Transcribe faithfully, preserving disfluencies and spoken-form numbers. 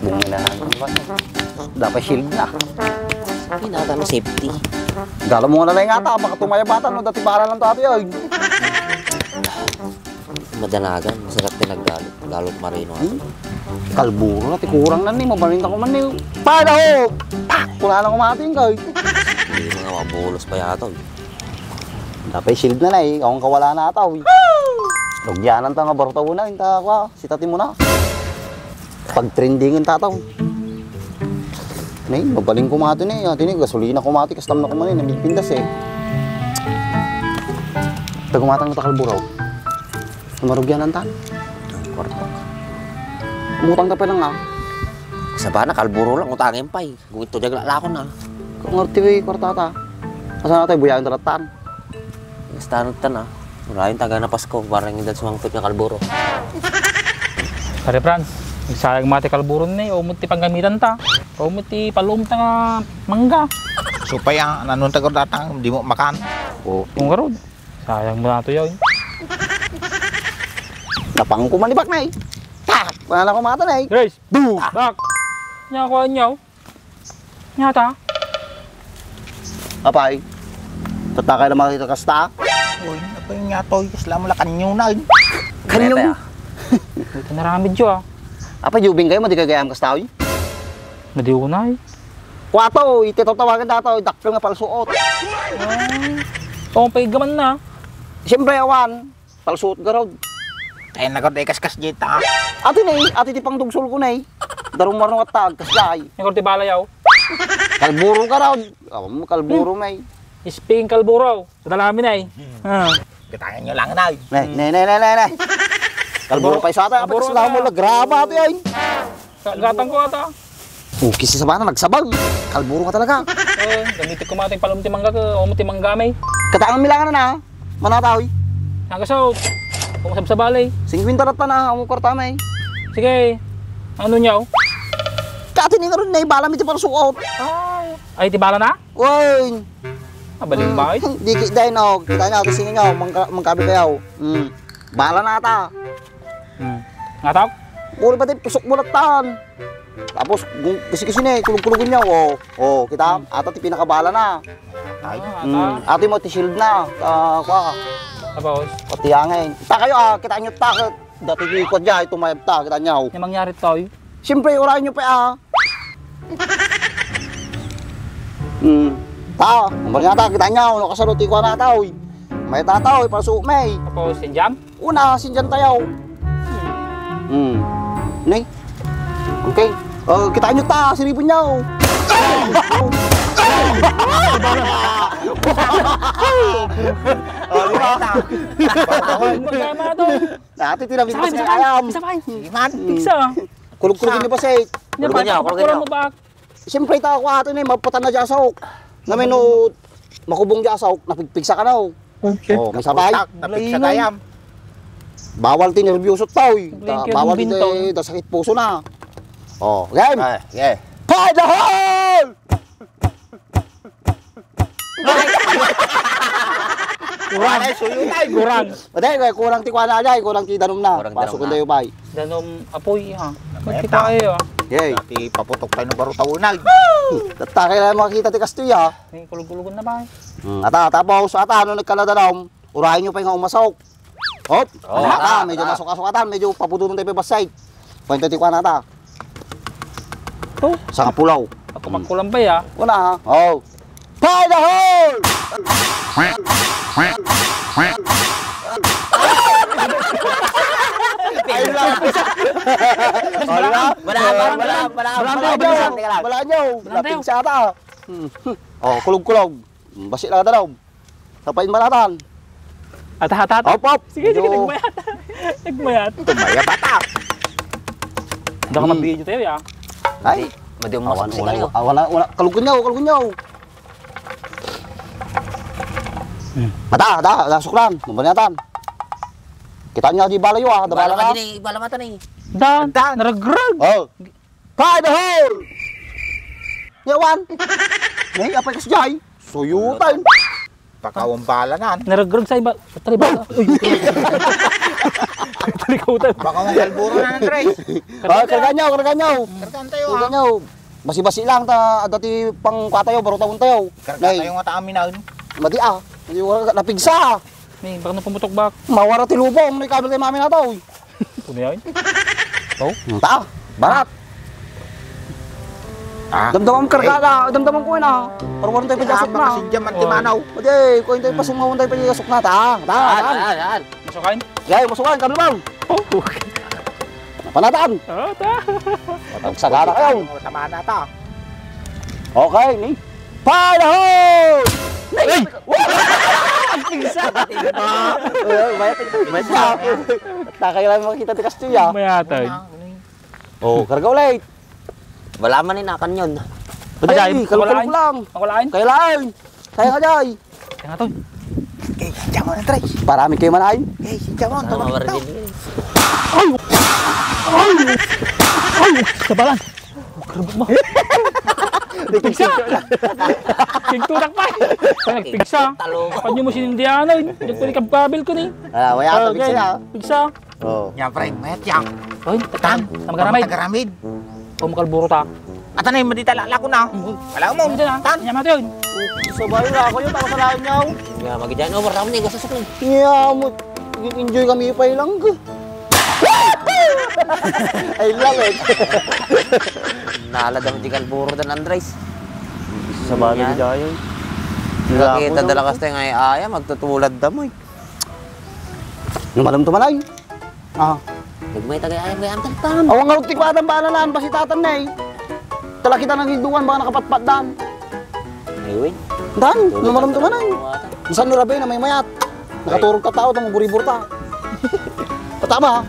Ina, dapat shield na. Pinata no safety. Dala mo nga na lang nga ta, baka tumayabatan, no, dati para lang tayo, ay. Madanagan, masarap din naggalot. Galot marino ato. Hmm? Kalburo na, ti kurang na ni, mabalinta ko man ni. Pada ho! Tak! Wala na kumating ka, eh. Hindi mga mabulos pa yata, eh. Dapat shield na na, eh. Akong kawala na ata, eh. Lugyanan ta nga baro ta una, inta kwa, sitati mo na. Pagtrendingan tataw. Nay, mabaling ko mati ni, ati ni, gasolina ko mati, kastam na ko man ni, namipindas eh. Tagumatang na ta kalburaw. Marugyanan ta. Kwarta. Umutang ta pa lang ah. Sabana, kalburo lang, utangin pa eh. Gumito diag lalakon ah. Kung arti, kwarta ta. Asa na tayo, buyagan ta ratan. Basta ano tan, ah. Murahin taga na Pasko, parang hindi sumangkot nga kalburo. Pare Franz, nagsayang mati kalburo ni, umot ti panggamitan ta. Umot ti palum ta nga mangga. Supaya, nanun ta datang, di mo makan. Oh. Kung garod, sayang mo na to yun. Napang ko man ni Baknay. Tak! Wala na ko mata na eh. Grace! Boom! Bak! Nya ko anyaw. Nya ta? Apay, tatta kayo na makita kasta? Uy, apay nga to, isla mo la kanyo na. Kanyo? Ito na ramid yo ah. Apay, jubing kayo, madi kagayam kasta, uy? Madi unay. Kwato, iti tatawagan data, dakkel nga palsuot. Ah, oh, paigaman na. Siyempre, awan. Palsuot garod. Kaya na garod, ay kaskas dita. Ati na eh, ati ti pangdugsol ko na eh. Darum warno at taag, kasjay. Yung ti bala yaw. Kalburo garod. Awan mo, kalburo may. Isping kalburo. Kadalami na eh. Ah. Gatangan nyo lang na eh. Ne, ne, ne, ne, ne, ne. Kalburo pa isata, Kalburo apat sila ka. Mo, nagrama ati ay. Ka-, gatang ko ata. Ukis sa sabana, nagsabag. Kalburo ka talaga. Eh, gamitin ko mga palum ti mangga, ko, umo ti mangga, may. Katangan mi lang na, manataw, eh. Nagasaw. Kung sabsabali. Singkwenta rat pa na, ang kwarta, may. Sige. Ano niyaw? Kati ni nga rin, naibala mi ti parsuot. Ay. Ay, ti bala na? Uy. Abaling ba, eh? Di ki, dahil, no, kita niya, kasi ninyo, mangka-, mangkabi kayo. Hmm. Bala na ata. Hmm. Ngatak? Uri pati pusok mo latan. Tapos, gu-, kasi-kasi na eh, kulog-kulog niya. Oh, oh, kita? Hmm. Ata ti pinakabala na. Ay. Ah, hmm. Ata. Ate mo, ti shield na. Ah, kwa. Tapos? O, ti angin. Ta kayo, ah, kita nyo, takot. Dati ko ikot dyan, tumayab ta, kita nyo. Yung mangyari to, eh? Siyempre, urayan nyo pa, ah. Hmm. Ta, ang bali nga ta, kita nyo, no, kasaro, ti kwa na ta, oy. May tata, oy, palsuot, may. Tapos, sinjam? Una, sinjam tayo. Hmm. Ni? Okay. Oh, kita nyo ta, siripon nyo. Oh, di ba? Magkama to. Dati, tinabit ko Sabay, sa sabay, ayam. Sabay. Sige man. Hmm. Pigsa. Kulog-kulog ni Boss, eh. Kulog niya, kulog niya. Siyempre, ta ako ato ni, mapatan na dyan sa ok. Namin, no, makubong dyan sa ok, napigpigsa ka na, oh. Okay. Oh, may sabay. Utak, napigsa Laingan. Tayam. Bawal ti nervyoso tao, eh. Thank you, Bawal Bintang. Ti, da sakit puso na. Oh, game. Ah, yeah. Fire the hole! Kurang. Ay, suyutan. Kurang. Aday, kay kurang ti kuana, aday, kurang ti danom na. Kurang danom na. Pasok ko tayo, bay. Danom apoy, ha. Magkita kayo, ha. Yay. Dati paputok tayo ng baro taunay. Tatta, kailangan makakita ti kastoy, ha. May kulog-kulugon na ba? Hmm, ata, tapos, ata, ano nagkala danom? Urayan nyo pa yung umasok. Hop! Oh, ata, ata, medyo ata. Masok-asok ata, medyo papudunon tayo pa basay. Kwento ti kuana ata. Oh. Sa kapulaw. Ako magkulang ba ya? Wala, ha? Oh. Fire the hole! Ay, wala. Wala, wala, wala, wala, wala. Wala, wala. Wala nyo. Wala tayo. Lapit sa ata. Hmm. Oh, kulog-kulog. Hmm, basi lang ata daw. Sapain malatan. Ata, ata, ata. Op, op. Sige, sige, Medyo nagmayat. Nagmayat. Tumaya bata. Hindi ka Hmm. mag-video tayo, ya. Ay. Madi mo Awan, masakit wala, kayo. Awan, wala. Kalugon niya, kalugon niya. Hmm. Ata, ata, ata, sukran. Mabaliatan. Kita niyo, di balayo, ah. Da Bala bala ka na. Din eh, bala mata na eh. Dan, Dan. Naragrag. Oh. Fire the hole! Yawan! Nay, apay kas jay? Suyutan! Pakawang bala nan. Naragrag sa iba. Patay ba? Uy. Talikutan. Baka makalburo na, Andres. Ah, kargaan nyo, kargaan nyo. Kargaan tayo, Kargaan ah. nyo. Basi-basi lang ta, adda ti pangkuatayo, baro taon tayo. Kargaan Nay. tayo nga ta amin, ah. Madi, ah. Madi, wala, napigsa. Ni, baka na pumutok bak. Mawara ti lubong, ni kabil tayo mami na to, eh. Kuno yan? Oh? Ta, barat. Ah. Damdamam kargada, damdamam ko na. Parwaran tayo pajasok na. Makasidya man ti Oh. manaw. Ade, ko tayo pasungawon tayo pajasok na, ta. Ta, Yan, ta. yan, yan. Masukan? Yay, masukan, kami bang. Oh, okay. Panatan. Ah, ta. Patag sagara kayo. Tama na ta. Okay, ni. Fire hose! Ay! Pigsa! Ah, oh, may, may sa. Takay lang makita ti Castilla. May atay. Oh, karga ulit. Wala man ni nakan yun. Ajay, Ay, kalukot wala lang. Wala. Kailan? Kaya nga, Jay. Kaya nga to. Okay, siya mo na, Trey. Parami kayo man ay. Okay, siya mo. Tama, Tama, Marvin. Tama. Ay! Ay! Ay! Sabalan. Pigsa! Pigtudak pa! Ay, nagpigsa. Talo. Pag nyo mo sinindihan, ay. Diyan ko ni kabkabil ko ni. Ah, wala ka Okay. pigsa, ah. Pigsa. Oh. Nya, pre, mayat ya. Oy, Tan, tan, magaramid. Magaramid. O makalburo ta. Ata na yung madita lalako na. Wala mo. Ano na? Tan. Nya, mati yun. Sabay na ako yun, ako sa lain niya, oh. Nga, magidian over, ako na yung gasasok lang. Nya, mo, enjoy kami pa ilang ka. I love it. Nala daw di kalburo dan Andres. Sabagay Yan. di dayo. Nakita Wala ko dala daw. Kasta nga ay aya, magtutulad da mo eh. Lumalom tumalay. Ah. Nagmay tagay ay may antal tan. Awan nga ti kuadang bala na, basi tatan na eh. Tala kita nang iduan, baka nakapatpat dan. Ay, wait. Dan, Tulog lumalom ka tumalay. talaga, wata. Bisan no rabe na may mayat. Nakaturog ka tao, tamo buribur ta. Patama ha.